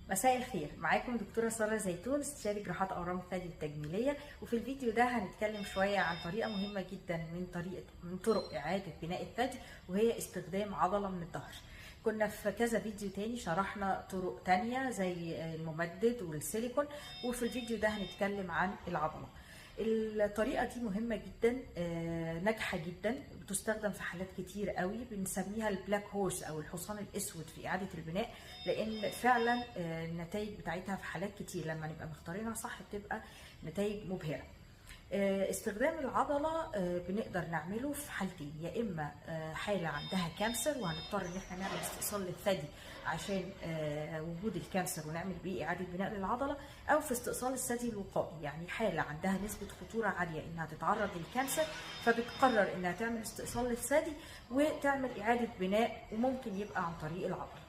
مساء الخير، معاكم دكتورة سارة زيتون، استشاري جراحات أورام الثدي التجميلية. وفي الفيديو ده هنتكلم شوية عن طريقة مهمة جدا من طرق إعادة بناء الثدي، وهي استخدام عضلة من الظهر. كنا في كذا فيديو تاني شرحنا طرق تانية زي الممدد والسيليكون، وفي الفيديو ده هنتكلم عن العضلة. الطريقة دي مهمة جدا، ناجحة جدا، بتستخدم في حالات كتير قوي، بنسميها ال black horse او الحصان الاسود في اعادة البناء، لان فعلا النتائج بتاعتها في حالات كتير لما نبقى مختارينها صح بتبقى نتائج مبهرة. استخدام العضلة بنقدر نعمله في حالتين، يا إما حالة عندها cancer وهنضطر إن احنا نعمل استئصال للثدي عشان وجود ال cancer ونعمل بيه إعادة بناء للعضلة، أو في استئصال الثدي الوقائي، يعني حالة عندها نسبة خطورة عالية إنها تتعرض لل cancer فبتقرر إنها تعمل استئصال للثدي وتعمل إعادة بناء، وممكن يبقى عن طريق العضلة.